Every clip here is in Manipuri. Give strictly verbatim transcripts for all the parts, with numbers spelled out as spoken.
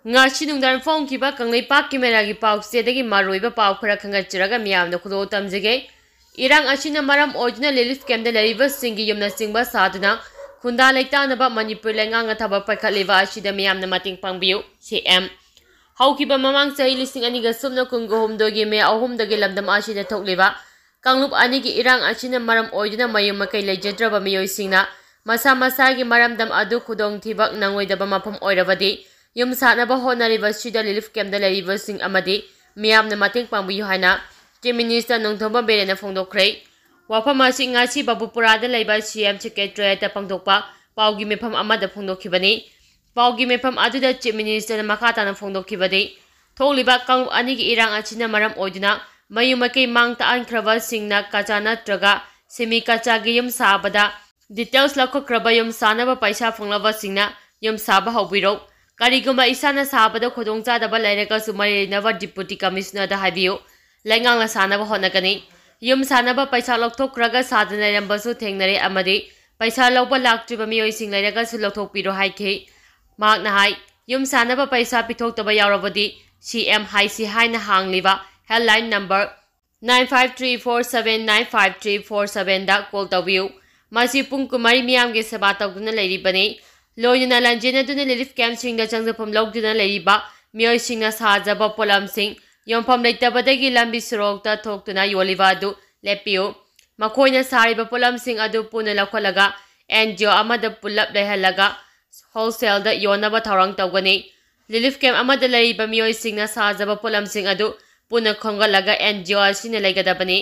ꯉꯁꯤ ꯅꯨꯡꯗꯥꯡ ꯐꯣꯡꯈꯤꯕ ꯀꯪꯂꯩꯄꯥꯛꯀꯤ ꯃꯦꯔꯥꯒꯤ ꯄꯥꯎꯆꯦꯗꯒꯤ ꯃꯔꯨꯑꯣꯏꯕ ꯄꯥꯎ ꯈꯔ ꯈꯟꯒꯠꯆꯔꯒ ꯃꯤꯌꯥꯝꯗ ꯈꯨꯗꯣꯜ ꯇꯝꯖꯒꯦ꯫ ꯏꯔꯥꯡ ꯑꯁꯤꯅ ꯃꯔꯝ ꯑꯣꯏꯗꯨꯅ relief camp ꯇ ꯂꯩꯔꯤꯕꯁꯤꯡꯒꯤ ꯌꯨꯝꯅꯆꯤꯡꯕ ꯁꯥꯗꯨꯅ ꯈꯨꯟꯗꯥ ꯂꯩꯇꯥꯅꯕ ꯃꯅꯤꯄꯨꯔ ꯂꯩꯉꯥꯛꯅ ꯊꯕꯛ ꯄꯥꯏꯈꯠꯂꯤꯕ ꯑꯁꯤꯗ ꯃꯤꯌꯥꯝꯅ ꯃꯇꯦꯡ ꯄꯥꯡꯕꯤꯌꯨ, ꯁꯤ ꯑꯦꯝ꯫ ꯍꯧꯈꯤꯕ ꯃꯃꯥꯡ ꯆꯍꯤ ꯂꯤꯁꯤꯡ ꯑꯅꯤꯒ ꯁꯨꯞꯅ ꯀꯨꯟꯒ ꯍꯨꯝꯗꯣꯏꯒꯤ ꯃꯦ ꯑꯍꯨꯝꯗꯒꯤ ꯂꯝꯗꯝ ꯑꯁꯤꯗ ꯊꯣꯛꯂꯤꯕ ꯀꯥꯡꯂꯨꯞ ꯑꯅꯤꯒꯤ ꯏꯔꯥꯡ ꯑꯁꯤꯅ ꯃꯔꯝ ꯑꯣꯏꯗꯨꯅ ꯃꯌꯨꯝ ꯃꯀꯩ ꯂꯩꯖꯗ꯭ꯔꯕ ꯃꯤꯑꯣꯏꯁꯤꯡꯅ ꯃꯁꯥ ꯃꯁꯥꯒꯤ ꯃꯔꯝꯗꯝ ꯑꯗꯨ ꯈꯨꯗꯣꯡꯊꯤꯕ ꯅꯪꯂꯣꯏꯗꯕ ꯃꯐꯝ ꯑꯣꯏꯔꯕꯗꯤ ꯌꯨꯝ ꯁꯥꯅꯕ ꯍꯣꯠꯅꯔꯤꯕꯁꯤꯗ relief camp ꯇ ꯂꯩꯔꯤꯕꯁꯤꯡ ꯑꯃꯗꯤ ꯃꯤꯌꯥꯝꯅ ꯃꯇꯦꯡ ꯄꯥꯡꯕꯤꯌꯨ ꯍꯥꯏꯅ Chief Minister ꯅꯣꯡꯊꯣꯝꯕꯝ ꯕꯤꯔꯦꯟꯅ ꯐꯣꯡꯗꯣꯛꯈ꯭ꯔꯦ꯫ ꯋꯥꯐꯝ ꯑꯁꯤ ꯉꯁꯤ ꯕꯥꯕꯨꯄꯨꯔꯥꯗ ꯂꯩꯕ C M Secretariat ꯇ ꯄꯥꯡꯊꯣꯛꯄ ꯄꯥꯎꯒꯤ ꯃꯤꯐꯝ ꯑꯃꯗ ꯐꯣꯡꯗꯣꯛꯈꯤꯕꯅꯤ꯫ ꯄꯥꯎꯒꯤ ꯃꯤꯐꯝ ꯑꯗꯨꯗ Chief Minister ꯅ ꯃꯈꯥ ꯇꯥꯅ ꯐꯣꯡꯗꯣꯛꯈꯤꯕꯗꯤ, ꯊꯣꯛꯂꯤꯕ ꯀꯥꯡꯂꯨꯞ ꯑꯅꯤꯒꯤ ꯏꯔꯥꯡ ꯑꯁꯤꯅ ꯃꯔꯝ ꯑꯣꯏꯗꯨꯅ ꯃꯌꯨꯝ ꯃꯀꯩ ꯃꯥꯡ ꯇꯥꯛꯍꯟꯈ꯭ꯔꯕꯁꯤꯡꯅ ꯀꯆꯥ ꯅꯠꯇ꯭ꯔꯒ semi ꯀꯆꯥꯒꯤ ꯌꯨꯝ ꯁꯥꯕꯗ details ꯂꯧꯈꯠꯈ꯭ꯔꯕ ꯌꯨꯝ ꯁꯥꯅꯕ ꯄꯩꯁꯥ ꯐꯪꯂꯕꯁꯤꯡꯅ ꯌꯨꯝ ꯁꯥꯕ ꯍꯧꯕꯤꯔꯣ꯫ ꯀꯔꯤꯒꯨꯝꯕ ꯏꯁꯥꯅ ꯁꯥꯕꯗ ꯈꯨꯗꯣꯡꯆꯥꯗꯕ ꯂꯩꯔꯒꯁꯨ ꯃꯔꯤ ꯂꯩꯅꯕ Deputy Commissioner ꯗ ꯍꯥꯏꯕꯤꯌꯨ꯫ ꯂꯩꯉꯥꯛꯅ ꯁꯥꯅꯕ ꯍꯣꯠꯅꯒꯅꯤ꯫ ꯌꯨꯝ ꯁꯥꯅꯕ ꯄꯩꯁꯥ ꯂꯧꯊꯣꯛꯈ꯭ꯔꯒ ꯁꯥꯗꯅ ꯂꯩꯔꯝꯕꯁꯨ ꯊꯦꯡꯅꯔꯦ ꯑꯃꯗꯤ ꯄꯩꯁꯥ ꯂꯧꯕ ꯂꯥꯛꯇ꯭ꯔꯤꯕ ꯃꯤꯑꯣꯏꯁꯤꯡ ꯂꯩꯔꯒꯁꯨ ꯂꯧꯊꯣꯛꯄꯤꯔꯣ ꯍꯥꯏꯈꯤ꯫ ꯃꯍꯥꯛꯅ ꯍꯥꯏ, ꯌꯨꯝ ꯁꯥꯅꯕ ꯄꯩꯁꯥ ꯄꯤꯊꯣꯛꯇꯕ ꯌꯥꯎꯔꯕꯗꯤ C M ꯍꯥꯏꯁꯤ ꯍꯥꯏꯅ ꯍꯥꯡꯂꯤꯕ helpline number nine five three four seven nine five three four seven ꯗ call ꯇꯧꯕꯤꯌꯨ꯫ ꯃꯁꯤ ꯄꯨꯡ ꯀꯨꯟꯃꯔꯤ ꯃꯤꯌꯥꯝꯒꯤ ꯁꯦꯕꯥ ꯇꯧꯗꯨꯅ ꯂꯩꯔꯤꯕꯅꯤ꯫ ꯂꯣꯏꯅꯅ ꯂꯥꯟꯖꯦꯟꯅꯗꯨꯅ relief camp ꯁꯤꯡꯗ ꯆꯪꯖꯐꯝ ꯂꯧꯗꯨꯅ ꯂꯩꯔꯤꯕ ꯃꯤꯑꯣꯏꯁꯤꯡꯅ ꯁꯥꯖꯕ ꯄꯣꯠꯂꯝꯁꯤꯡ ꯌꯣꯟꯐꯝ ꯂꯩꯇꯕꯗꯒꯤ ꯂꯝꯕꯤ ꯁꯣꯔꯣꯛꯇ ꯊꯣꯛꯇꯨꯅ ꯌꯣꯜꯂꯤꯕ ꯑꯗꯨ ꯂꯦꯞꯄꯤꯌꯨ꯫ ꯃꯈꯣꯏꯅ ꯁꯥꯔꯤꯕ ꯄꯣꯠꯂꯝꯁꯤꯡ ꯑꯗꯨ ꯄꯨꯟꯅ ꯂꯧꯈꯠꯂꯒ N G O ꯑꯃꯗ ꯄꯨꯜꯂꯞ ꯂꯩꯍꯜꯂꯒ wholesale ꯗ ꯌꯣꯟꯅꯕ ꯊꯧꯔꯥꯡ ꯇꯧꯒꯅꯤ꯫ Relief camp ꯑꯃꯗ ꯂꯩꯔꯤꯕ ꯃꯤꯑꯣꯏꯁꯤꯡꯅ ꯁꯥꯖꯕ ꯄꯣꯠꯂꯝꯁꯤꯡ ꯑꯗꯨ ꯄꯨꯟꯅ ꯈꯣꯝꯒꯠꯂꯒ N G O ꯑꯁꯤꯅ ꯂꯩꯒꯗꯕꯅꯤ꯫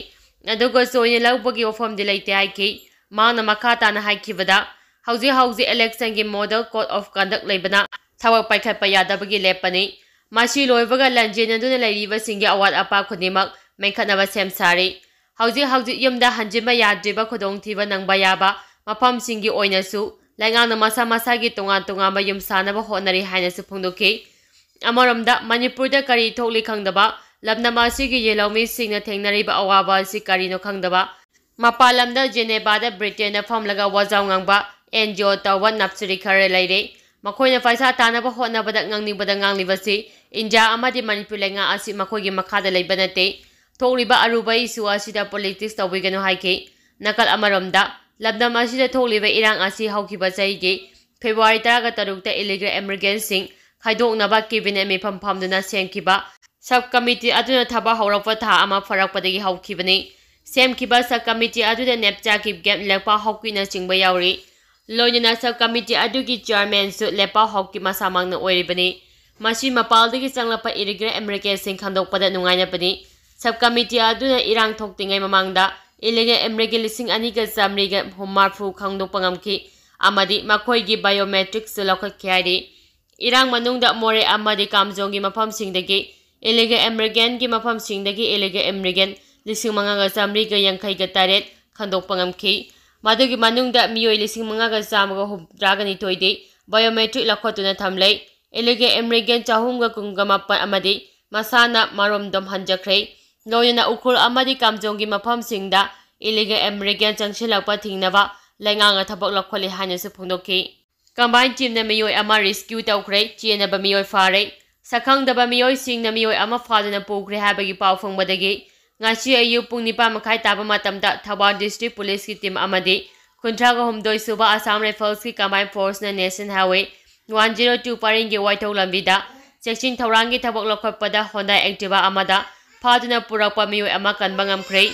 ꯑꯗꯨꯒ ꯆꯣꯏꯅ ꯂꯧꯕꯒꯤ ꯋꯥꯐꯝꯗꯤ ꯂꯩꯇꯦ ꯍꯥꯏꯈꯤ꯫ ꯃꯍꯥꯛꯅ ꯃꯈꯥ ꯇꯥꯅ ꯍꯥꯏꯈꯤꯕꯗ, ꯍꯧꯖꯤꯛ ꯍꯧꯖꯤꯛ election ꯒꯤ model code of conduct ꯂꯩꯕꯅ ꯊꯕꯛ ꯄꯥꯏꯈꯠꯄ ꯌꯥꯗꯕꯒꯤ ꯂꯦꯞꯄꯅꯤ꯫ ꯃꯁꯤ ꯂꯣꯏꯕꯒ ꯂꯥꯟꯖꯦꯟꯅꯗꯨꯅ ꯂꯩꯔꯤꯕꯁꯤꯡꯒꯤ ꯑꯋꯥꯠ ꯑꯄꯥ ꯈꯨꯗꯤꯡꯃꯛ ꯃꯦꯟꯈꯠꯅꯕ ꯁꯦꯝ ꯁꯥꯔꯤ꯫ ꯍꯧꯖꯤꯛ ꯍꯧꯖꯤꯛ ꯌꯨꯝꯗ ꯍꯟꯖꯤꯟꯕ ꯌꯥꯗ꯭ꯔꯤꯕ ꯈꯨꯗꯣꯡꯊꯤꯕ ꯅꯪꯕ ꯌꯥꯕ ꯃꯐꯝꯁꯤꯡꯒꯤ ꯑꯣꯏꯅꯁꯨ ꯂꯩꯉꯥꯛꯅ ꯃꯁꯥ ꯃꯁꯥꯒꯤ ꯇꯣꯉꯥꯟ ꯇꯣꯉꯥꯟꯕ ꯌꯨꯝ ꯁꯥꯅꯕ ꯍꯣꯠꯅꯔꯤ ꯍꯥꯏꯅꯁꯨ ꯐꯣꯡꯗꯣꯛꯈꯤ꯫ ꯑꯃꯔꯣꯝꯗ, ꯃꯅꯤꯄꯨꯔꯗ ꯀꯔꯤ ꯊꯣꯛꯂꯤ ꯈꯪꯗꯕ ꯂꯝꯗꯝ ꯑꯁꯤꯒꯤ ꯌꯦꯜꯍꯧꯃꯤꯁꯤꯡꯅ ꯊꯦꯡꯅꯔꯤꯕ ꯑꯋꯥꯕ ꯑꯁꯤ ꯀꯔꯤꯅꯣ ꯈꯪꯗꯕ, ꯃꯄꯥꯟ ꯂꯝꯗ ꯖꯦꯅꯦꯕꯥꯗ ꯕ꯭ꯔꯤꯇꯦꯟꯗ ꯐꯝꯂꯒ ꯋꯥꯖꯥꯎ ꯉꯥꯡꯕ N G O ꯇꯧꯕ ꯅꯞꯁꯔꯤ ꯈꯔ ꯂꯩꯔꯦ꯫ ꯃꯈꯣꯏꯅ ꯄꯩꯁꯥ ꯇꯥꯅꯕ ꯍꯣꯠꯅꯕꯗ ꯉꯥꯡꯅꯤꯡꯕꯗ ꯉꯥꯡꯂꯤꯕꯁꯤ ꯏꯟꯗꯤꯌꯥ ꯑꯃꯗꯤ ꯃꯅꯤꯄꯨꯔ ꯂꯩꯉꯥꯛ ꯑꯁꯤ ꯃꯈꯣꯏꯒꯤ ꯃꯈꯥꯗ ꯂꯩꯕ ꯅꯠꯇꯦ꯫ ꯊꯣꯛꯂꯤꯕ ꯑꯔꯨꯕ ꯏꯁꯨ ꯑꯁꯤꯗ ꯄꯣꯂꯤꯇꯤꯛꯁ ꯇꯧꯕꯤꯒꯅꯨ ꯍꯥꯏꯈꯤ꯫ ꯅꯥꯀꯜ ꯑꯃꯔꯣꯝꯗ, ꯂꯝꯗꯝ ꯑꯁꯤꯗ ꯊꯣꯛꯂꯤꯕ ꯏꯔꯥꯡ ꯑꯁꯤ ꯍꯧꯈꯤꯕ ꯆꯍꯤꯒꯤ ꯐꯦꯕ꯭ꯔꯨꯋꯥꯔꯤ ꯇꯔꯥꯒ ꯇꯔꯨꯛꯇ ꯏꯂꯤꯒꯦꯜ ꯏꯃꯤꯒ꯭ꯔꯦꯟꯁꯤꯡ ꯈꯥꯏꯗꯣꯛꯅꯕ ꯀꯦꯕꯤꯅꯦꯠ ꯃꯤꯐꯝ ꯐꯝꯗꯨꯅ ꯁꯦꯝꯈꯤꯕ ꯁꯕ ꯀꯃꯤꯇꯤ ꯑꯗꯨꯅ ꯊꯕꯛ ꯍꯧꯔꯛꯄ ꯊꯥ ꯑꯃ ꯐꯥꯔꯛꯄꯗꯒꯤ ꯍꯧꯈꯤꯕꯅꯤ꯫ ꯁꯦꯝꯈꯤꯕ ꯁꯕ ꯀꯃꯤꯇꯤ ꯑꯗꯨꯗ ꯅꯦꯞꯆꯥ, ꯀꯤꯞꯒꯦꯟ, ꯂꯦꯛꯄꯥ ꯍꯣꯛꯀꯤꯅꯆꯤꯡꯕ ꯌꯥꯎꯔꯤ꯫ ꯂꯣꯏꯅꯅ ꯁꯕ ꯀꯃꯤꯇꯤ ꯑꯗꯨꯒꯤ ꯆꯤꯌꯔꯃꯦꯟꯁꯨ ꯂꯦꯛꯄꯥ ꯍꯣꯛꯀꯤ ꯃꯁꯥꯃꯛꯅ ꯑꯣꯏꯔꯤꯕꯅꯤ꯫ ꯃꯁꯤ ꯃꯄꯥꯟꯗꯒꯤ ꯆꯪꯂꯛꯄ ꯏꯂꯤꯒꯦꯜ ꯏꯃꯤꯒ꯭ꯔꯦꯟꯁꯤꯡ ꯈꯪꯗꯣꯛꯄꯗ ꯅꯨꯡꯉꯥꯏꯅꯕꯅꯤ꯫ ꯁꯕ ꯀꯃꯤꯇꯤ ꯑꯗꯨꯅ ꯏꯔꯥꯡ ꯊꯣꯛꯇ꯭ꯔꯤꯉꯩ ꯃꯃꯥꯡꯗ ꯏꯂꯤꯒꯦꯜ ꯏꯃꯤꯒ꯭ꯔꯦꯟ ꯂꯤꯁꯤꯡ ꯑꯅꯤꯒ ꯆꯥꯃꯔꯤꯒ ꯍꯨꯝꯐꯨ ꯈꯪꯗꯣꯛꯄ ꯉꯝꯈꯤ ꯑꯃꯗꯤ ꯃꯈꯣꯏꯒꯤ ꯕꯥꯏꯑꯣꯃꯦꯇ꯭ꯔꯤꯛꯁꯁꯨ ꯂꯧꯈꯠꯈꯤ ꯍꯥꯏꯔꯤ꯫ ꯏꯔꯥꯡ ꯃꯅꯨꯡꯗ ꯃꯣꯔꯦ ꯑꯃꯗꯤ ꯀꯥꯝꯖꯣꯡꯒꯤ ꯃꯐꯝꯁꯤꯡꯗꯒꯤ ꯏꯂꯤꯒꯦꯜ ꯏꯃꯤꯒ꯭ꯔꯦꯟꯒꯤ ꯃꯐꯝꯁꯤꯡꯗꯒꯤ ꯏꯂꯤꯒꯦꯜ ꯏꯃꯤꯒ꯭ꯔꯦꯟ ꯂꯤꯁꯤꯡ ꯃꯉꯥꯒ ꯆꯥꯃꯔꯤꯒ ꯌꯥꯡꯈꯩꯒ ꯇꯔꯦꯠ ꯈꯪꯗꯣꯛꯄ ꯉꯝꯈꯤ꯫ ꯃꯗꯨꯒꯤ ꯃꯅꯨꯡꯗ ꯃꯤꯑꯣꯏ ꯂꯤꯁꯤꯡ ꯃꯉꯥꯒ ꯆꯥꯝꯃꯒ ꯍꯨꯝꯐꯨꯇꯔꯥꯒ ꯅꯤꯊꯣꯏꯗꯤ ꯕꯥꯏꯑꯣꯃꯦꯇ꯭ꯔꯤꯛ ꯂꯧꯈꯠꯇꯨꯅ ꯊꯝꯂꯦ꯫ ꯏꯂꯤꯒꯦꯜ ꯏꯃꯤꯒ꯭ꯔꯦꯟ ꯆꯍꯨꯝꯒ ꯀꯨꯟꯒ ꯃꯥꯄꯟ ꯑꯃꯗꯤ ꯃꯁꯥꯅ ꯃꯔꯣꯝꯗꯣꯝ ꯍꯟꯖꯈ꯭ꯔꯦ꯫ ꯂꯣꯏꯅꯅ ꯎꯈ꯭ꯔꯨꯜ ꯑꯃꯗꯤ ꯀꯥꯝꯖꯣꯡꯒꯤ ꯃꯐꯝꯁꯤꯡꯗ ꯏꯂꯤꯒꯦꯜ ꯏꯃꯤꯒ꯭ꯔꯦꯟ ꯆꯪꯁꯤꯜꯂꯛꯄ ꯊꯤꯡꯅꯕ ꯂꯩꯉꯥꯛꯅ ꯊꯕꯛ ꯂꯧꯈꯠꯂꯤ ꯍꯥꯏꯅꯁꯨ ꯐꯣꯡꯗꯣꯛꯈꯤ꯫ ꯀꯝꯕꯥꯏꯟ ꯇꯤꯝꯅ ꯃꯤꯑꯣꯏ ꯑꯃ ꯔꯦꯁꯀ꯭ꯌꯨ ꯇꯧꯈ꯭ꯔꯦ꯫ ꯆꯦꯟꯅꯕ ꯃꯤꯑꯣꯏ ꯐꯥꯔꯦ꯫ ꯁꯛꯈꯪꯗꯕ ꯃꯤꯑꯣꯏꯁꯤꯡꯅ ꯃꯤꯑꯣꯏ ꯑꯃ ꯐꯥꯗꯨꯅ ꯄꯨꯈ꯭ꯔꯦ ꯍꯥꯏꯕꯒꯤ ꯄꯥꯎ ꯐꯪꯕꯗꯒꯤ ꯉꯁꯤ ꯑꯌꯨꯛ ꯄꯨꯡ ꯅꯤꯄꯥꯟ ꯃꯈꯥꯏ ꯇꯥꯕ ꯃꯇꯝꯗ ꯊꯧꯕꯥꯜ ꯗꯤꯁꯇ꯭ꯔꯤꯛ ꯄꯨꯂꯤꯁꯀꯤ ꯇꯤꯝ ꯑꯃꯗꯤ ꯀꯨꯟꯊ꯭ꯔꯥꯒ ꯍꯨꯝꯗꯣꯏ ꯁꯨꯕ ꯑꯁꯥꯝ ꯔꯥꯏꯐꯜꯁꯀꯤ ꯀꯝꯕꯥꯏꯟ ꯐꯣꯔꯁꯅ national highway one zero two ꯄꯔꯤꯡꯒꯤ ꯋꯥꯏꯊꯧ ꯂꯝꯕꯤꯗ ꯆꯦꯛꯁꯤꯟ ꯊꯧꯔꯥꯡꯒꯤ ꯊꯕꯛ ꯂꯧꯈꯠꯄꯗ ꯍꯣꯟꯗꯥ ꯑꯦꯛꯇꯤꯚꯥ ꯑꯃꯗ ꯐꯥꯗꯨꯅ ꯄꯨꯔꯛꯄ ꯃꯤꯑꯣꯏ ꯑꯃ ꯀꯟꯕ ꯉꯝꯈ꯭ꯔꯦ꯫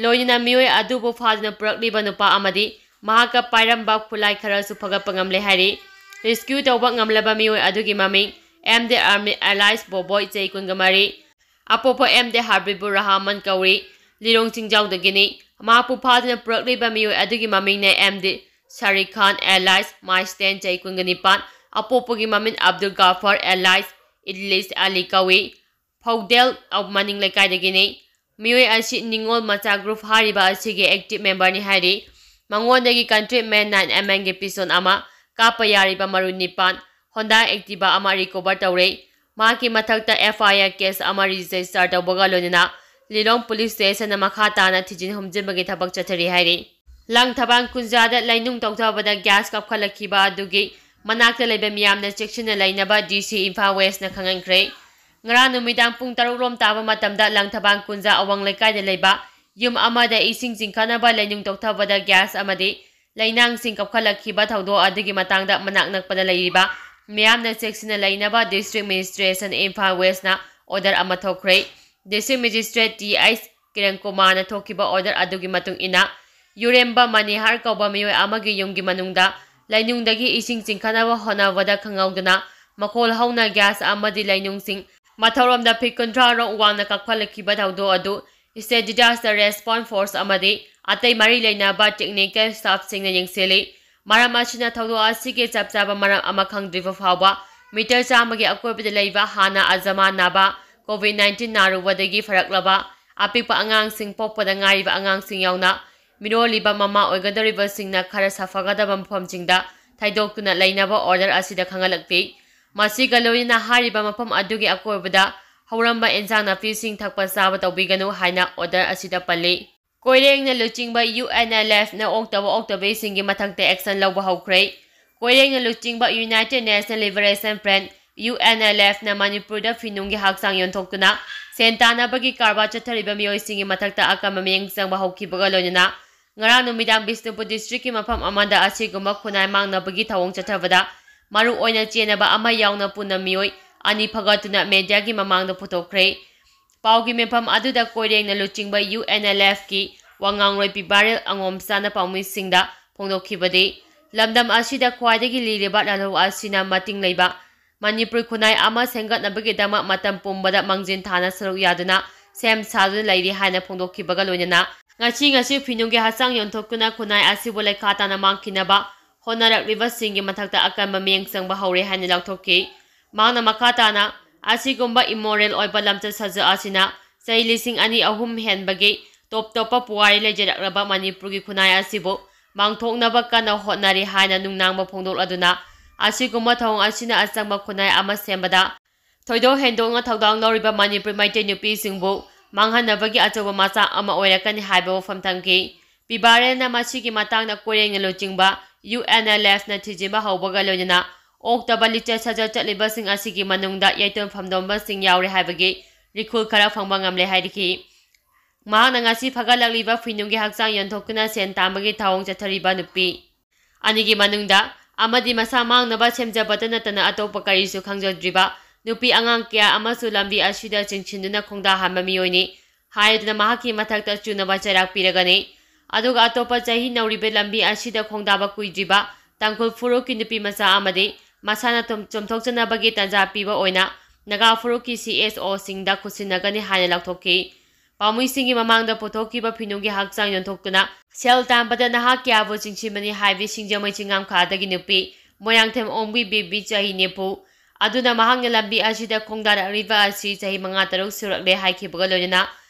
ꯂꯣꯏꯅꯅ ꯃꯤꯑꯣꯏ ꯑꯗꯨꯕꯨ ꯐꯥꯗꯨꯅ ꯄꯨꯔꯛꯂꯤꯕ ꯅꯨꯄꯥ ꯑꯃꯗꯤ ꯃꯍꯥꯛꯀ ꯄꯥꯏꯔꯝꯕ ꯈꯨꯠꯂꯥꯏ ꯈꯔꯁꯨ ꯐꯒꯠꯄ ꯉꯝꯂꯦ ꯍꯥꯏꯔꯤ꯫ ꯔꯦꯁꯀ꯭ꯌꯨ ꯇꯧꯕ ꯉꯝꯂꯕ ꯃꯤꯑꯣꯏ ꯑꯗꯨꯒꯤ ꯃꯃꯤꯡ ꯑꯦꯝ ꯗꯦ ꯑꯥꯔꯃꯤ ꯑꯦꯂꯥꯏꯁ ꯕꯣꯕꯣꯏ, ꯆꯍꯤ ꯀꯨꯟꯒ ꯃꯔꯤ, ꯑꯄꯣꯛꯄ ꯑꯦꯝ ꯗꯦ ꯍꯥꯕꯤꯕꯨꯔ ꯔꯍꯃꯟ ꯀꯧꯔꯤ, ꯂꯤꯂꯣꯡ ꯆꯤꯡꯖꯥꯎꯗꯒꯤꯅꯤ꯫ ꯃꯍꯥꯛꯄꯨ ꯐꯥꯗꯨꯅ ꯄꯨꯔꯛꯂꯤꯕ ꯃꯤꯑꯣꯏ ꯑꯗꯨꯒꯤ ꯃꯃꯤꯡꯅ ꯑꯦꯝ ꯗꯦ ꯁꯥꯔꯤꯛ ꯈꯥꯟ ꯑꯦꯂꯥꯏꯁ ꯃꯥꯏꯁꯇꯦꯟ, ꯆꯍꯤ ꯀꯨꯟꯒ ꯅꯤꯄꯥꯟ, ꯑꯄꯣꯛꯄꯒꯤ ꯃꯃꯤꯡ ꯑꯕꯗꯨꯜ ꯒꯥꯐꯔ ꯑꯦꯂꯥꯏꯁ ꯏꯗꯂꯤꯁ ꯑꯂꯤ ꯀꯧꯏ꯫ ꯐꯧꯗꯦꯜ ꯃꯅꯤꯡ ꯂꯩꯀꯥꯏꯗꯒꯤꯅꯤ꯫ ꯃꯤꯑꯣꯏ ꯑꯁꯤ ꯅꯤꯉꯣꯜ ꯃꯆꯥ ꯒ꯭ꯔꯨꯞ ꯍꯥꯏꯔꯤꯕ ꯑꯁꯤꯒꯤ ꯑꯦꯛꯇꯤꯚ ꯃꯦꯝꯕꯔꯅꯤ ꯍꯥꯏꯔꯤ꯫ ꯃꯉꯣꯟꯗꯒꯤ ꯀꯟꯇ꯭ꯔꯤꯞꯃꯦꯟ ꯅꯥꯏꯟ ꯑꯦꯝ ꯑꯦꯝꯒꯤ ꯄꯤꯁꯣꯟ ꯑꯃ, ꯀꯥꯞꯄ ꯌꯥꯔꯤꯕ ꯃꯔꯨ ꯅꯤꯄꯥꯟ, ꯍꯣꯟꯗꯥ ꯑꯦꯛꯇꯤꯚꯥ ꯑꯃ ꯔꯤꯀꯣꯚꯔ ꯇꯧꯔꯦ꯫ ꯃꯍꯥꯛꯀꯤ ꯃꯊꯛꯇ ꯑꯦꯐ ꯑꯥꯏ ꯑꯥꯔ ꯀꯦꯁ ꯑꯃ ꯔꯦꯖꯤꯁꯇꯔ ꯇꯧꯕꯒ ꯂꯣꯏꯅꯅ ꯂꯤꯂꯣꯡ ꯄꯨꯂꯤꯁ ꯁ꯭ꯇꯦꯁꯟꯗ ꯃꯈꯥ ꯇꯥꯅ ꯊꯤꯖꯤꯟ ꯍꯨꯝꯖꯤꯟꯕꯒꯤ ꯊꯕꯛ ꯆꯠꯊꯔꯤ ꯍꯥꯏꯔꯤ꯫ ꯂꯪꯊꯕꯥꯜ ꯀꯨꯟꯖꯥꯗ ꯂꯩꯅꯨꯡ ꯇꯧꯊꯕꯗ ꯒ꯭ꯌꯥꯁ ꯀꯥꯞꯈꯠꯂꯛꯈꯤꯕ ꯑꯗꯨꯒꯤ ꯃꯅꯥꯛꯇ ꯂꯩꯕ ꯃꯤꯌꯥꯝꯅ ꯆꯦꯛꯁꯤꯟꯅ ꯂꯩꯅꯕ ꯗꯤ ꯁꯤ ꯏꯝꯐꯥꯜ ꯋꯦꯁꯅ ꯈꯪꯍꯟꯈ꯭ꯔꯦ꯫ ꯉꯔꯥꯡ ꯅꯨꯃꯤꯗꯥꯡ ꯄꯨꯡ ꯇꯔꯨꯛ ꯔꯣꯝ ꯇꯥꯕ ꯃꯇꯝꯗ ꯂꯪꯊꯕꯥꯜ ꯀꯨꯟꯖꯥ ꯑꯋꯥꯡ ꯂꯩꯀꯥꯏꯗ ꯂꯩꯕ ꯌꯨꯝ ꯑꯃꯗ ꯏꯁꯤꯡ ꯆꯤꯡꯈꯠꯅꯕ ꯂꯩꯅꯨꯡ ꯇꯣꯛꯊꯕꯗ ꯒ꯭ꯌꯥꯁ ꯑꯃꯗꯤ ꯂꯩꯅꯥꯡꯁꯤꯡ ꯀꯥꯞꯈꯠꯂꯛꯈꯤꯕ ꯊꯧꯗꯣꯛ ꯑꯗꯨꯒꯤ ꯃꯇꯥꯡꯗ ꯃꯅꯥꯛ ꯅꯛꯄꯗ ꯂꯩꯔꯤꯕ ꯃꯤꯌꯥꯝꯅ ꯆꯦꯛꯁꯤꯟꯅ ꯂꯩꯅꯕ District Administration ꯏꯝꯐꯥꯜ ꯋꯦꯁꯅ order ꯑꯃ ꯊꯣꯛꯈ꯭ꯔꯦ꯫ District Magistrate T H Kiran ꯀꯨꯃꯥꯔꯅ ꯊꯣꯛꯈꯤꯕ order ꯑꯗꯨꯒꯤ ꯃꯇꯨꯡ ꯏꯟꯅ, ꯌꯨꯔꯦꯝꯕ ꯃꯅꯤꯍꯥꯔ ꯀꯧꯕ ꯃꯤꯑꯣꯏ ꯑꯃꯒꯤ ꯌꯨꯝꯒꯤ ꯃꯅꯨꯡꯗ ꯂꯩꯅꯨꯡꯗꯒꯤ ꯏꯁꯤꯡ ꯆꯤꯡꯈꯠꯅꯕ ꯍꯣꯠꯅꯕꯗ ꯈꯪꯍꯧꯗꯅ ꯃꯈꯣꯜ ꯍꯧꯅ ꯒ꯭ꯌꯥꯁ ꯑꯃꯗꯤ ꯂꯩꯅꯨꯡꯁꯤꯡ ꯃꯊꯛꯔꯣꯝꯗ ꯐꯤꯠ ꯀꯨꯟꯊ꯭ꯔꯥ ꯔꯣꯝ ꯋꯥꯡꯅ ꯀꯥꯞꯈꯠꯂꯛꯈꯤꯕ ꯊꯧꯗꯣꯛ ꯑꯗꯨ State Disaster Response Force ꯑꯃꯗꯤ ꯑꯇꯩ ꯃꯔꯤ ꯂꯩꯅꯕ technical staffꯁꯤꯡꯅ ꯌꯦꯡꯁꯤꯜꯂꯤ꯫ ꯃꯔꯝ ꯑꯁꯤꯅ ꯊꯧꯗꯣꯛ ꯑꯁꯤꯒꯤ ꯆꯞ ꯆꯥꯕ ꯃꯔꯝ ꯑꯃ ꯈꯪꯗ꯭ꯔꯤꯕ ꯐꯥꯎꯕ meter ꯆꯥꯝꯃꯒꯤ ꯑꯀꯣꯏꯕꯗ ꯂꯩꯕ ꯍꯥꯟꯅ ꯑꯖꯃꯥ ꯅꯥꯕ COVID nineteen ꯅꯥꯔꯨꯕꯗꯒꯤ ꯐꯔꯛꯂꯕ ꯑꯄꯤꯛꯄ ꯑꯉꯥꯡꯁꯤꯡ, ꯄꯣꯛꯄꯗ ꯉꯥꯏꯔꯤꯕ ꯑꯉꯥꯡꯁꯤꯡ ꯌꯥꯎꯅ ꯃꯤꯔꯣꯜꯂꯤꯕ ꯃꯃꯥ ꯑꯣꯏꯒꯗꯧꯔꯤꯕꯁꯤꯡꯅ ꯈꯔ ꯁꯥꯐꯒꯗꯕ ꯃꯐꯝꯁꯤꯡꯗ ꯊꯩꯗꯣꯛꯇꯨꯅ ꯂꯩꯅꯕ order ꯑꯁꯤꯗ ꯈꯪꯍꯜꯂꯛꯂꯤ꯫ ꯃꯁꯤꯒ ꯂꯣꯏꯅꯅ ꯍꯥꯏꯔꯤꯕ ꯃꯐꯝ ꯑꯗꯨꯒꯤ ꯑꯀꯣꯏꯕꯗ ꯍꯧꯔꯝꯕ ꯏꯟꯁꯥꯡ ꯅꯥꯄꯤꯁꯤꯡ ꯊꯛꯄ ꯆꯥꯕ ꯇꯧꯕꯤꯒꯅꯨ ꯍꯥꯏꯅ order ꯑꯁꯤꯗ ꯄꯜꯂꯤ꯫ ꯀꯣꯏꯔꯦꯡꯅ ꯂꯨꯆꯤꯡꯕ UNLFꯅ ꯑꯣꯛꯇꯕ ꯑꯣꯛꯇꯕꯤꯁꯤꯡꯒꯤ ꯃꯊꯛꯇ action ꯂꯧꯕ ꯍꯧꯈ꯭ꯔꯦ꯫ ꯀꯣꯏꯔꯦꯡꯅ ꯂꯨꯆꯤꯡꯕ United National Liberation Front, UNLFꯅ ꯃꯅꯤꯄꯨꯔꯗ ꯐꯤꯅꯨꯡꯒꯤ ꯍꯛꯆꯥꯡ ꯌꯣꯟꯊꯣꯛꯇꯨꯅ ꯁꯦꯟ ꯇꯥꯟꯅꯕꯒꯤ ꯀꯔꯕꯥꯔ ꯆꯠꯊꯔꯤꯕ ꯃꯤꯑꯣꯏꯁꯤꯡꯒꯤ ꯃꯊꯛꯇ ꯑꯀꯟꯕ ꯃꯤꯠꯌꯦꯡ ꯆꯪꯕ ꯍꯧꯈꯤꯕꯒ ꯂꯣꯏꯅꯅ ꯉꯔꯥꯡ ꯅꯨꯃꯤꯗꯥꯡ ꯕꯤꯁꯅꯨꯄꯨꯔ districtꯀꯤ ꯃꯐꯝ ꯑꯃꯗ ꯑꯁꯤꯒꯨꯝꯕ ꯈꯨꯟꯅꯥꯏ ꯃꯥꯡꯅꯕꯒꯤ ꯊꯧꯑꯣꯡ ꯆꯠꯊꯕꯗ ꯃꯔꯨ ꯑꯣꯏꯅ ꯆꯦꯟꯅꯕ ꯑꯃ ꯌꯥꯎꯅ ꯄꯨꯟꯅ ꯃꯤꯑꯣꯏ ꯑꯅꯤ ꯐꯒꯠꯇꯨꯅ mediaꯒꯤ ꯃꯃꯥꯡꯗ ꯄꯨꯊꯣꯛꯈ꯭ꯔꯦ꯫ ꯄꯥꯎꯒꯤ ꯃꯤꯐꯝ ꯑꯗꯨꯗ ꯀꯣꯏꯔꯦꯡꯅ ꯂꯨꯆꯤꯡꯕ UNLFꯀꯤ ꯋꯥ ꯉꯥꯡꯂꯣꯏ ꯄꯤꯕꯥꯔꯦꯜ ꯑꯉꯣꯝꯆꯥꯅ ꯄꯥꯎꯃꯤꯁꯤꯡꯗ ꯐꯣꯡꯗꯣꯛꯈꯤꯕꯗꯤ, ꯂꯝꯗꯝ ꯑꯁꯤꯗ ꯈ꯭ꯋꯥꯏꯗꯒꯤ ꯂꯤꯔꯤꯕ ꯂꯥꯜꯍꯧ ꯑꯁꯤꯅ ꯃꯇꯤꯡ ꯂꯩꯕ ꯃꯅꯤꯄꯨꯔ ꯈꯨꯟꯅꯥꯏ ꯑꯃ ꯁꯦꯝꯒꯠꯅꯕꯒꯤꯗꯃꯛ ꯃꯇꯝ ꯄꯨꯝꯕꯗ ꯃꯥꯡꯖꯤꯟ ꯊꯥꯅ ꯁꯔꯨꯛ ꯌꯥꯗꯨꯅ ꯁꯦꯝ ꯁꯥꯗꯨꯅ ꯂꯩꯔꯤ ꯍꯥꯏꯅ ꯐꯣꯡꯗꯣꯛꯈꯤꯕꯒ ꯂꯣꯏꯅꯅ, ꯉꯁꯤ ꯉꯁꯤ ꯐꯤꯅꯨꯡꯒꯤ ꯍꯛꯆꯥꯡ ꯌꯣꯟꯊꯣꯛꯇꯨꯅ ꯈꯨꯟꯅꯥꯏ ꯑꯁꯤꯕꯨ ꯂꯩꯈꯥ ꯇꯥꯅ ꯃꯥꯡꯈꯤꯅꯕ ꯍꯣꯠꯅꯔꯛꯂꯤꯕꯁꯤꯡꯒꯤ ꯃꯊꯛꯇ ꯑꯀꯟꯕ ꯃꯤꯠꯌꯦꯡ ꯆꯪꯕ ꯍꯧꯔꯦ ꯍꯥꯏꯅ ꯂꯥꯎꯊꯣꯛꯈꯤ꯫ ꯃꯍꯥꯛꯅ ꯃꯈꯥ ꯇꯥꯅ, ꯑꯁꯤꯒꯨꯝꯕ immoral ꯑꯣꯏꯕ ꯂꯝꯆꯠ ꯁꯥꯖꯠ ꯑꯁꯤꯅ ꯆꯍꯤ ꯂꯤꯁꯤꯡ ꯑꯅꯤ ꯑꯍꯨꯝ ꯍꯦꯟꯕꯒꯤ ꯇꯣꯞ ꯇꯣꯞꯄ ꯄꯨꯋꯥꯔꯤ ꯂꯩꯖꯔꯛꯂꯕ ꯃꯅꯤꯄꯨꯔꯒꯤ ꯈꯨꯟꯅꯥꯏ ꯑꯁꯤꯕꯨ ꯃꯥꯡꯊꯣꯛꯅꯕ ꯀꯟꯅ ꯍꯣꯠꯅꯔꯤ ꯍꯥꯏꯅ ꯅꯨꯡꯅꯥꯡꯕ ꯐꯣꯡꯗꯣꯛꯂꯗꯨꯅ, ꯑꯁꯤꯒꯨꯝꯕ ꯊꯧꯑꯣꯡ ꯑꯁꯤꯅ ꯑꯆꯪꯕ ꯈꯨꯟꯅꯥꯏ ꯑꯃ ꯁꯦꯝꯕꯗ ꯊꯣꯏꯗꯣꯛ ꯍꯦꯟꯗꯣꯛꯅ ꯊꯧꯗꯥꯡ ꯂꯧꯔꯤꯕ ꯃꯅꯤꯄꯨꯔ ꯃꯩꯇꯩ ꯅꯨꯄꯤꯁꯤꯡꯕꯨ ꯃꯥꯡꯍꯟꯅꯕꯒꯤ ꯑꯆꯧꯕ ꯃꯆꯥꯛ ꯑꯃ ꯑꯣꯏꯔꯛꯀꯅꯤ ꯍꯥꯏꯕ ꯋꯥꯐꯝ ꯊꯝꯈꯤ꯫ ꯄꯤꯕꯥꯔꯦꯜꯅ ꯃꯁꯤꯒꯤ ꯃꯇꯥꯡꯗ ꯀꯣꯏꯔꯦꯡꯅ ꯂꯨꯆꯤꯡꯕ ꯌꯨ ꯑꯦꯟ ꯑꯦꯜ ꯑꯦꯐꯅ ꯊꯤꯖꯤꯟꯕ ꯍꯧꯕꯒ ꯂꯣꯏꯅꯅ ꯑꯣꯛꯇꯕ ꯂꯤꯆꯠ ꯁꯥꯖꯠ ꯆꯠꯂꯤꯕꯁꯤꯡ ꯑꯁꯤꯒꯤ ꯃꯅꯨꯡꯗ ꯌꯥꯏꯇꯣꯟ ꯐꯝꯗꯣꯝꯕꯁꯤꯡ ꯌꯥꯎꯔꯦ ꯍꯥꯏꯕꯒꯤ ꯔꯤꯈꯨꯜ ꯈꯔ ꯐꯪꯕ ꯉꯝꯂꯦ ꯍꯥꯏꯔꯤꯈꯤ꯫ ꯃꯍꯥꯛꯅ ꯉꯁꯤ ꯐꯒꯠꯂꯛꯂꯤꯕ ꯐꯤꯅꯨꯡꯒꯤ ꯍꯛꯆꯥꯡ ꯌꯣꯟꯊꯣꯛꯇꯨꯅ ꯁꯦꯟ ꯇꯥꯟꯕꯒꯤ ꯊꯧꯑꯣꯡ ꯆꯠꯊꯔꯤꯕ ꯅꯨꯄꯤ ꯑꯅꯤꯒꯤ ꯃꯅꯨꯡꯗ ꯑꯃꯗꯤ ꯃꯁꯥ ꯃꯥꯡꯅꯕ ꯁꯦꯝꯖꯕꯇ ꯅꯠꯇꯅ ꯑꯇꯣꯞꯄ ꯀꯔꯤꯁꯨ ꯈꯪꯖꯗ꯭ꯔꯤꯕ ꯅꯨꯄꯤ ꯑꯉꯥꯡ ꯀꯌꯥ ꯑꯃꯁꯨ ꯂꯝꯕꯤ ꯑꯁꯤꯗ ꯆꯤꯡꯁꯤꯟꯗꯨꯅ ꯈꯣꯡꯗꯥꯍꯟꯕ ꯃꯤꯑꯣꯏꯅꯤ ꯍꯥꯏꯗꯨꯅ ꯃꯍꯥꯛꯀꯤ ꯃꯊꯛꯇ ꯆꯨꯅꯕ ꯆꯩꯔꯥꯛ ꯄꯤꯔꯒꯅꯤ꯫ ꯑꯗꯨꯒ ꯑꯇꯣꯞꯄ ꯆꯍꯤ ꯅꯧꯔꯤꯕ ꯂꯝꯕꯤ ꯑꯁꯤꯗ ꯈꯣꯡꯗꯥꯕ ꯀꯨꯏꯗ꯭ꯔꯤꯕ ꯇꯥꯡꯈꯨꯜ ꯐꯨꯔꯨꯞꯀꯤ ꯅꯨꯄꯤ ꯃꯆꯥ ꯑꯃꯗꯤ ꯃꯁꯥꯅ ꯆꯨꯝ-, ꯆꯨꯝꯊꯣꯛꯆꯅꯕꯒꯤ ꯇꯥꯟꯖꯥ ꯄꯤꯕ ꯑꯣꯏꯅ ꯅꯥꯒꯥ ꯐꯨꯔꯨꯞꯀꯤ ꯁꯤ ꯑꯦꯁ ꯑꯣꯁꯤꯡꯗ ꯈꯨꯠꯁꯤꯟꯅꯒꯅꯤ ꯍꯥꯏꯅ ꯂꯥꯎꯊꯣꯛꯈꯤ꯫ ꯄꯥꯝꯃꯤꯁꯤꯡꯒꯤ ꯃꯃꯥꯡꯗ ꯄꯨꯊꯣꯛꯈꯤꯕ ꯐꯤꯅꯨꯡꯒꯤ ꯍꯛꯆꯥꯡ ꯌꯣꯟꯊꯣꯛꯇꯨꯅ ꯁꯦꯜ ꯇꯥꯟꯕꯗ ꯅꯍꯥ ꯀꯌꯥꯕꯨ ꯆꯤꯡꯁꯤꯟꯕꯅꯤ ꯍꯥꯏꯕꯗꯤ ꯁꯤꯡꯖꯃꯩ ꯆꯤꯡꯉꯥꯝꯈꯥꯗꯒꯤ ꯅꯨꯄꯤ ꯃꯣꯏꯔꯥꯡꯊꯦꯝ ꯑꯣꯡꯕꯤ ꯕꯦꯕꯤ ꯆꯍꯤ ꯅꯤꯐꯨ ꯑꯗꯨꯅ ꯃꯍꯥꯛꯅ ꯂꯝꯕꯤ ꯑꯁꯤꯗ ꯈꯣꯡꯗꯥꯔꯛꯂꯤꯕ ꯑꯁꯤ ꯆꯍꯤ ꯃꯉꯥ ꯇꯔꯨꯛ ꯁꯨꯔꯛꯂꯦ ꯍꯥꯏꯈꯤꯕꯒ ꯂꯣꯏꯅꯅ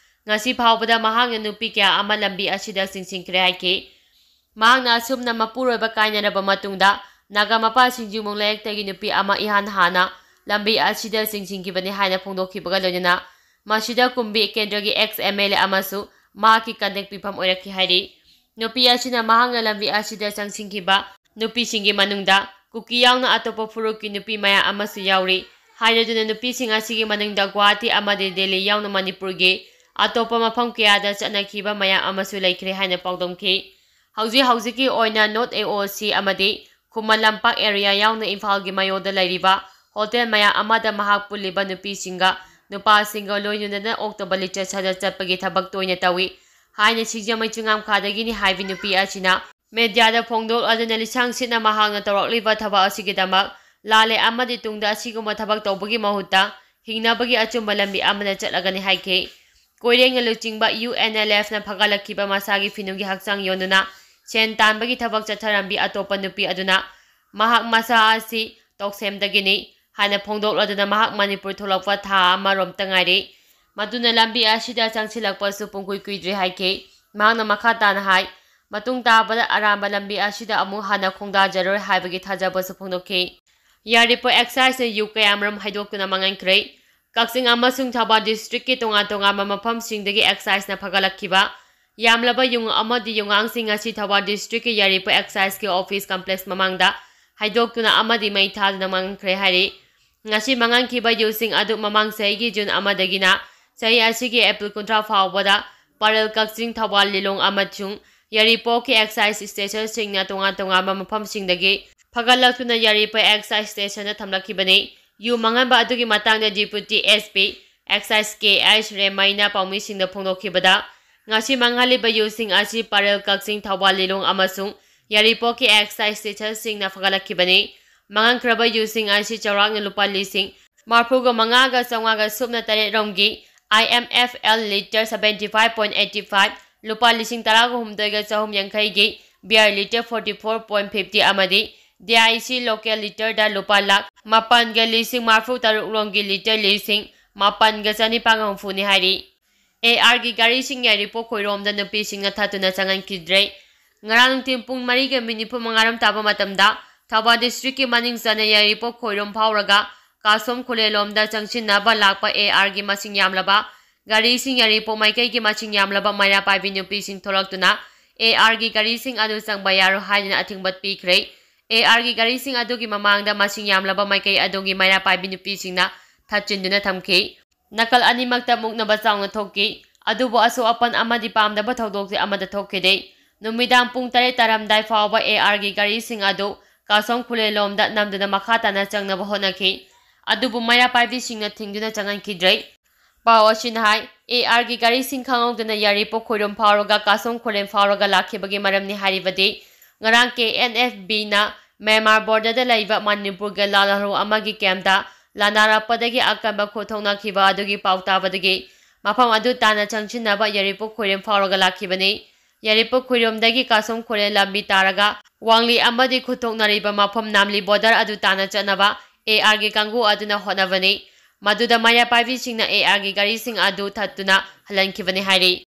ꯉꯁꯤ ꯐꯥꯎꯕꯗ ꯃꯍꯥꯛꯅ ꯅꯨꯄꯤ ꯀꯌꯥ ꯑꯃ ꯂꯝꯕꯤ ꯑꯁꯤꯗ ꯆꯤꯡꯁꯤꯟꯈ꯭ꯔꯦ ꯍꯥꯏꯈꯤ꯫ ꯃꯍꯥꯛꯅ ꯑꯁꯨꯝꯅ ꯃꯄꯨꯔꯣꯏꯕ ꯀꯥꯏꯅꯔꯕ ꯃꯇꯨꯡꯗ ꯅꯥꯒꯥ ꯃꯄꯥ ꯁꯤꯡꯖꯨꯃꯨꯡ ꯂꯩꯔꯛꯇꯒꯤ ꯅꯨꯄꯤ ꯑꯃ ꯏꯍꯥꯟ ꯍꯥꯟꯅ ꯂꯝꯕꯤ ꯑꯁꯤꯗ ꯆꯤꯡꯁꯤꯟꯈꯤꯕꯅꯤ ꯍꯥꯏꯅ ꯐꯣꯡꯗꯣꯛꯈꯤꯕꯒ ꯂꯣꯏꯅꯅ ꯃꯁꯤꯗ ꯀꯨꯝꯕꯤ ꯀꯦꯟꯗ꯭ꯔꯒꯤ ꯑꯦꯛꯁ ꯑꯦꯝ ꯑꯦꯜ ꯑꯦ ꯑꯃꯁꯨ ꯃꯍꯥꯛꯀꯤ ꯀꯟꯇꯦꯛ ꯄꯤꯐꯝ ꯑꯣꯏꯔꯛꯈꯤ ꯍꯥꯏꯔꯤ꯫ ꯅꯨꯄꯤ ꯑꯁꯤꯅ ꯃꯍꯥꯛꯅ ꯂꯝꯕꯤ ꯑꯁꯤꯗ ꯆꯪꯁꯤꯟꯈꯤꯕ ꯅꯨꯄꯤꯁꯤꯡꯒꯤ ꯃꯅꯨꯡꯗ ꯀꯨꯀꯤ ꯌꯥꯎꯅ ꯑꯇꯣꯞꯄ ꯐꯨꯔꯨꯞꯀꯤ ꯅꯨꯄꯤ ꯃꯌꯥꯝ ꯑꯃꯁꯨ ꯌꯥꯎꯔꯤ ꯍꯥꯏꯔꯗꯨꯅ ꯅꯨꯄꯤꯁꯤꯡ ꯑꯁꯤꯒꯤ ꯃꯅꯨꯡꯗ ꯒꯨꯋꯥꯍꯥꯇꯤ ꯑꯃꯗꯤ ꯗꯦꯜꯂꯤ ꯌꯥꯎꯅ ꯃꯅꯤꯄꯨꯔꯒꯤ ꯑꯇꯣꯞꯄ ꯃꯐꯝ ꯀꯌꯥꯗ ꯆꯠꯅꯈꯤꯕ ꯃꯌꯥꯝ ꯑꯃꯁꯨ ꯂꯩꯈ꯭ꯔꯦ ꯍꯥꯏꯅ ꯄꯥꯎꯗꯝꯈꯤ꯫ ꯍꯧꯖꯤꯛ ꯍꯧꯖꯤꯛꯀꯤ ꯑꯣꯏꯅ ꯅꯣꯠ ꯑꯦ ꯑꯣ ꯁꯤ ꯑꯃꯗꯤ ꯈꯨꯃꯟ ꯂꯝꯄꯥꯛ ꯑꯦꯔꯤꯌꯥ ꯌꯥꯎꯅ ꯏꯝꯐꯥꯜꯒꯤ ꯃꯌꯣꯜꯗ ꯂꯩꯔꯤꯕ ꯍꯣꯇꯦꯜ ꯃꯌꯥꯝ ꯑꯃꯗ ꯃꯍꯥꯛ ꯄꯨꯜꯂꯤꯕ ꯅꯨꯄꯤꯁꯤꯡꯒ ꯅꯨꯄꯥꯁꯤꯡꯒ ꯂꯣꯏꯅꯅ ꯑꯣꯛꯇꯕ ꯂꯤꯆꯠ ꯁꯥꯖꯠ ꯆꯠꯄꯒꯤ ꯊꯕꯛ ꯇꯣꯏꯅ ꯇꯧꯏ ꯍꯥꯏꯅ ꯁꯤꯡꯖꯃꯩ ꯆꯤꯡꯉꯥꯝꯈꯥꯗꯒꯤꯅꯤ ꯍꯥꯏꯕꯤ ꯅꯨꯄꯤ ꯑꯁꯤꯅ ꯃꯦꯗꯤꯌꯥꯗ ꯐꯣꯡꯗꯣꯛꯂꯗꯨꯅ ꯂꯤꯁꯥꯡ ꯁꯤꯠꯅ ꯃꯍꯥꯛꯅ ꯇꯧꯔꯛꯂꯤꯕ ꯊꯕꯛ ꯑꯁꯤꯒꯤꯗꯃꯛ ꯂꯥꯜꯂꯦ ꯑꯃꯗꯤ ꯇꯨꯡꯗ ꯑꯁꯤꯒꯨꯝꯕ ꯊꯕꯛ ꯇꯧꯕꯒꯤ ꯃꯍꯨꯠꯇ ꯍꯤꯡꯅꯕꯒꯤ ꯑꯆꯨꯝꯕ ꯂꯝꯕꯤ ꯑꯃꯗ ꯆꯠꯂꯒꯅꯤ ꯍꯥꯏꯈꯤ꯫ ꯀꯣꯏꯔꯦꯡꯅ ꯂꯨꯆꯤꯡꯕ ꯌꯨ ꯑꯦꯟ ꯑꯦꯜ ꯑꯦꯐꯅ ꯐꯒꯠꯂꯛꯈꯤꯕ ꯃꯁꯥꯒꯤ ꯐꯤꯅꯨꯡꯒꯤ ꯍꯛꯆꯥꯡ ꯌꯣꯟꯗꯨꯅ ꯁꯦꯟ ꯇꯥꯟꯕꯒꯤ ꯊꯕꯛ ꯆꯠꯊꯔꯝꯕꯤ ꯑꯇꯣꯞꯄ ꯅꯨꯄꯤ ꯑꯗꯨꯅ ꯃꯍꯥꯛ ꯃꯁꯥ ꯑꯁꯤ ꯇꯣꯛꯁꯦꯝꯗꯒꯤꯅꯤ ꯍꯥꯏꯅ ꯐꯣꯡꯗꯣꯛꯂꯗꯨꯅ ꯃꯍꯥꯛ ꯃꯅꯤꯄꯨꯔ ꯊꯣꯛꯂꯛꯄ ꯊꯥ ꯑꯃꯔꯣꯝꯇ ꯉꯥꯏꯔꯤ꯫ ꯃꯗꯨꯅ ꯂꯝꯕꯤ ꯑꯁꯤꯗ ꯆꯪꯁꯤꯜꯂꯛꯄꯁꯨ ꯄꯨꯡꯀꯨꯏ ꯀꯨꯏꯗ꯭ꯔꯤ ꯍꯥꯏꯈꯤ꯫ ꯃꯍꯥꯛꯅ ꯃꯈꯥ ꯇꯥꯅ ꯍꯥꯏ, ꯃꯇꯨꯡ ꯇꯥꯕꯗ ꯑꯔꯥꯟꯕ ꯂꯝꯕꯤ ꯑꯁꯤꯗ ꯑꯃꯨꯛ ꯍꯟꯅ ꯈꯣꯡꯗꯥꯖꯔꯣꯏ ꯍꯥꯏꯕꯒꯤ ꯊꯥꯖꯕꯁꯨ ꯐꯣꯡꯗꯣꯛꯈꯤ꯫ ꯌꯥꯔꯤꯄꯣꯛ ꯑꯦꯛꯁꯥꯏꯖꯅ ꯌꯨ ꯀꯌꯥꯃꯔꯨꯝ ꯍꯩꯗꯣꯛꯇꯨꯅ ꯃꯥꯡꯍꯟꯈ꯭ꯔꯦ꯫ ꯀꯛꯆꯤꯡ ꯑꯃꯁꯨꯡ ꯊꯧꯕꯥꯜ ꯗꯤꯁꯇ꯭ꯔꯤꯛꯀꯤ ꯇꯣꯉꯥꯟ ꯇꯣꯉꯥꯟꯕ ꯃꯐꯝꯁꯤꯡꯗꯒꯤ ꯑꯦꯛꯁꯥꯏꯖꯅ ꯐꯒꯠꯂꯛꯈꯤꯕ ꯌꯥꯝꯂꯕ ꯌꯨ ꯑꯃꯗꯤ ꯌꯨꯉꯥꯡꯁꯤꯡ ꯑꯁꯤ ꯊꯧꯕꯥꯜ district ꯀꯤ ꯌꯥꯏꯔꯤꯄꯣꯛ excise ꯀꯤ office complex ꯃꯃꯥꯡꯗ ꯍꯩꯗꯣꯛꯇꯨꯅ ꯑꯃꯗꯤ ꯃꯩ ꯊꯥꯗꯨꯅ ꯃꯥꯡꯍꯟꯈ꯭ꯔꯦ ꯍꯥꯏꯔꯤ꯫ ꯉꯁꯤ ꯃꯥꯡꯍꯟꯈꯤꯕ ꯌꯨꯁꯤꯡ ꯑꯗꯨ ꯃꯃꯥꯡ ꯆꯍꯤꯒꯤ June ꯑꯃꯗꯒꯤꯅ ꯆꯍꯤ ꯑꯁꯤꯒꯤ April ꯀꯨꯟꯊ꯭ꯔꯥ ꯐꯥꯎꯕꯗ ꯄꯔꯦꯜ, ꯀꯛꯆꯤꯡ, ꯊꯧꯕꯥꯜ, ꯂꯤꯂꯣꯡ ꯑꯃꯁꯨꯡ ꯌꯥꯏꯔꯤꯄꯣꯛꯀꯤ excise station ꯁꯤꯡꯅ ꯇꯣꯉꯥꯟ ꯇꯣꯉꯥꯟꯕ ꯃꯐꯝꯁꯤꯡꯗꯒꯤ ꯐꯒꯠꯂꯛꯇꯨꯅ ꯌꯥꯏꯔꯤꯄꯣꯛ excise station ꯗ ꯊꯝꯂꯛꯈꯤꯕꯅꯤ꯫ ꯌꯨ ꯃꯥꯡꯍꯟꯕ ꯑꯗꯨꯒꯤ ꯃꯇꯥꯡꯗ Deputy S P Excise ꯀꯦ ꯑꯩꯆ ꯔꯦꯃꯩꯅ ꯄꯥꯎꯃꯤꯁꯤꯡꯗ ꯐꯣꯡꯗꯣꯛꯈꯤꯕꯗ, ꯉꯁꯤ ꯃꯥꯡꯍꯜꯂꯤꯕ ꯌꯨꯁꯤꯡ ꯑꯁꯤ ꯄꯔꯦꯜ, ꯀꯛꯆꯤꯡ, ꯊꯧꯕꯥꯜ, ꯂꯤꯂꯣꯡ ꯑꯃꯁꯨꯡ ꯌꯥꯏꯔꯤꯄꯣꯛꯀꯤ excise station ꯁꯤꯡꯅ ꯐꯒꯠꯂꯛꯈꯤꯕꯅꯤ꯫ ꯃꯥꯡꯍꯟꯈ꯭ꯔꯕ ꯌꯨꯁꯤꯡ ꯑꯁꯤ ꯆꯥꯎꯔꯥꯛꯅ ꯂꯨꯄꯥ ꯂꯤꯁꯤꯡ ꯃꯔꯤꯐꯨꯒ ꯃꯉꯥꯒ ꯆꯥꯝꯃꯉꯥꯒ ꯁꯨꯞꯅ ꯇꯔꯦꯠ ꯔꯣꯝꯒꯤ I M F L litre seventy five point eighty five, ꯂꯨꯄꯥ ꯂꯤꯁꯤꯡ ꯇꯔꯥꯒ ꯍꯨꯝꯗꯣꯏꯒ ꯆꯍꯨꯝ ꯌꯥꯡꯈꯩꯒꯤ beer litre forty four point fifty ꯑꯃꯗꯤ D I C local litre ꯗ ꯂꯨꯄꯥ ꯂꯥꯈ ꯃꯥꯄꯟꯒ ꯂꯤꯁꯤꯡ ꯃꯔꯤꯐꯨ ꯇꯔꯨꯛ ꯔꯣꯝꯒꯤ litre ꯂꯤꯁꯤꯡ ꯃꯥꯄꯟꯒ ꯆꯅꯤꯄꯥꯟꯒ ꯍꯨꯝꯐꯨꯅꯤ ꯍꯥꯏꯔꯤ꯫ A R ꯒꯤ ꯒꯥꯔꯤꯁꯤꯡ ꯌꯥꯏꯔꯤꯄꯣꯛ ꯈꯣꯏꯔꯣꯝꯗ ꯅꯨꯄꯤꯁꯤꯡꯅ ꯊꯠꯇꯨꯅ ꯆꯪꯍꯟꯈꯤꯗ꯭ꯔꯦ꯫ ꯉꯔꯥꯡ ꯅꯨꯡꯊꯤꯜ ꯄꯨꯡ ꯃꯔꯤꯒ minute ꯅꯤꯐꯨ ꯃꯉꯥ ꯔꯣꯝ ꯇꯥꯕ ꯃꯇꯝꯗ ꯊꯧꯕꯥꯜ district ꯀꯤ ꯃꯅꯤꯡ ꯆꯠꯅ ꯌꯥꯏꯔꯤꯄꯣꯛ ꯈꯣꯏꯔꯣꯝ ꯐꯥꯎꯔꯒ ꯀꯥꯁꯣꯝ ꯈꯨꯂꯦꯟꯂꯣꯝꯗ ꯆꯪꯁꯤꯟꯅꯕ ꯂꯥꯛꯄ A R ꯒꯤ ꯃꯁꯤꯡ ꯌꯥꯝꯂꯕ ꯒꯥꯔꯤꯁꯤꯡ ꯌꯥꯏꯔꯤꯄꯣꯛ ꯃꯥꯏꯀꯩꯒꯤ ꯃꯁꯤꯡ ꯌꯥꯝꯂꯕ ꯃꯩꯔꯥ ꯄꯥꯏꯕꯤ ꯅꯨꯄꯤꯁꯤꯡ ꯊꯣꯛꯂꯛꯇꯨꯅ A R ꯒꯤ ꯒꯥꯔꯤꯁꯤꯡ ꯑꯗꯨ ꯆꯪꯕ ꯌꯥꯔꯣꯏ ꯍꯥꯏꯗꯨꯅ ꯑꯊꯤꯡꯕ ꯄꯤꯈ꯭ꯔꯦ꯫ A R ꯒꯤ ꯒꯥꯔꯤꯁꯤꯡ ꯑꯗꯨꯒꯤ ꯃꯃꯥꯡꯗ ꯃꯁꯤꯡ ꯌꯥꯝꯂꯕ ꯃꯥꯏꯀꯩ ꯑꯗꯨꯒꯤ ꯃꯩꯔꯥ ꯄꯥꯏꯕꯤ ꯅꯨꯄꯤꯁꯤꯡꯅ ꯊꯠꯆꯤꯟꯗꯨꯅ ꯊꯝꯈꯤ꯫ ꯅꯥꯀꯜ ꯑꯅꯤꯃꯛꯇ ꯃꯨꯛꯅꯕ ꯆꯥꯎꯅ ꯊꯣꯛꯈꯤ꯫ ꯑꯗꯨꯕꯨ ꯑꯁꯣꯛ ꯑꯄꯟ ꯑꯃꯗꯤ ꯄꯥꯝꯗꯕ ꯊꯧꯗꯣꯛꯇꯤ ꯑꯃꯠꯇ ꯊꯣꯛꯈꯤꯗꯦ꯫ ꯅꯨꯃꯤꯗꯥꯡ ꯄꯨꯡ ꯇꯔꯦꯠ ꯇꯥꯔꯝꯗꯥꯏ ꯐꯥꯎꯕ A R ꯒꯤ ꯒꯥꯔꯤꯁꯤꯡ ꯑꯗꯨ ꯀꯥꯁꯣꯝ ꯈꯨꯂꯦꯟꯂꯣꯝꯗ ꯅꯝꯗꯨꯅ ꯃꯈꯥ ꯇꯥꯅ ꯆꯪꯅꯕ ꯍꯣꯠꯅꯈꯤ꯫ ꯑꯗꯨꯕꯨ ꯃꯩꯔꯥ ꯄꯥꯏꯕꯤꯁꯤꯡꯅ ꯊꯤꯡꯗꯨꯅ ꯆꯪꯍꯟꯈꯤꯗ꯭ꯔꯦ꯫ ꯄꯥꯎ ꯑꯁꯤꯅ ꯍꯥꯏ, A R ꯒꯤ ꯒꯥꯔꯤꯁꯤꯡ ꯈꯪꯍꯧꯗꯅ ꯌꯥꯏꯔꯤꯄꯣꯛ ꯈꯣꯏꯔꯣꯝ ꯐꯥꯎꯔꯒ ꯀꯥꯁꯣꯝ ꯈꯨꯂꯦꯟ ꯐꯥꯎꯔꯒ ꯂꯥꯛꯈꯤꯕꯒꯤ ꯃꯔꯝꯅꯤ ꯍꯥꯏꯔꯤꯕꯗꯤ, ꯉꯔꯥꯡ K N F B ꯅ ꯃ꯭ꯌꯥꯟꯃꯥꯔ border ꯗ ꯂꯩꯕ ꯃꯅꯤꯄꯨꯔꯒꯤ ꯂꯥꯜꯍꯧꯂꯨ ꯑꯃꯒꯤ camp ꯇ ꯂꯥꯟꯗꯥꯔꯛꯄꯗꯒꯤ ꯑꯀꯟꯕ ꯈꯨꯠꯊꯣꯛꯅꯈꯤꯕ ꯑꯗꯨꯒꯤ ꯄꯥꯎ ꯇꯥꯕꯗꯒꯤ ꯃꯐꯝ ꯑꯗꯨ ꯇꯥꯟꯅ ꯆꯪꯁꯤꯟꯅꯕ ꯌꯥꯏꯔꯤꯄꯣꯛ ꯈꯣꯏꯔꯦꯝ ꯐꯥꯎꯔꯒ ꯂꯥꯛꯈꯤꯕꯅꯤ꯫ ꯌꯥꯏꯔꯤꯄꯣꯛ ꯈꯣꯏꯔꯣꯝꯗꯒꯤ ꯀꯥꯁꯣꯝ ꯈꯨꯂꯦꯟ ꯂꯝꯕꯤ ꯇꯥꯔꯒ ꯋꯥꯡꯂꯤ ꯑꯃꯗꯤ ꯈꯨꯠꯊꯣꯛꯅꯔꯤꯕ ꯃꯐꯝ ꯅꯥꯝꯂꯤ border ꯑꯗꯨ ꯇꯥꯟꯅ ꯆꯠꯅꯕ A R ꯒꯤ ꯀꯥꯡꯕꯨ ꯑꯗꯨꯅ ꯍꯣꯠꯅꯕꯅꯤ꯫ ꯃꯗꯨꯗ ꯃꯩꯔꯥ ꯄꯥꯏꯕꯤꯁꯤꯡꯅ A R ꯒꯤ ꯒꯥꯔꯤꯁꯤꯡ ꯑꯗꯨ ꯊꯠꯇꯨꯅ ꯍꯜꯍꯟꯈꯤꯕꯅꯤ ꯍꯥꯏꯔꯤ꯫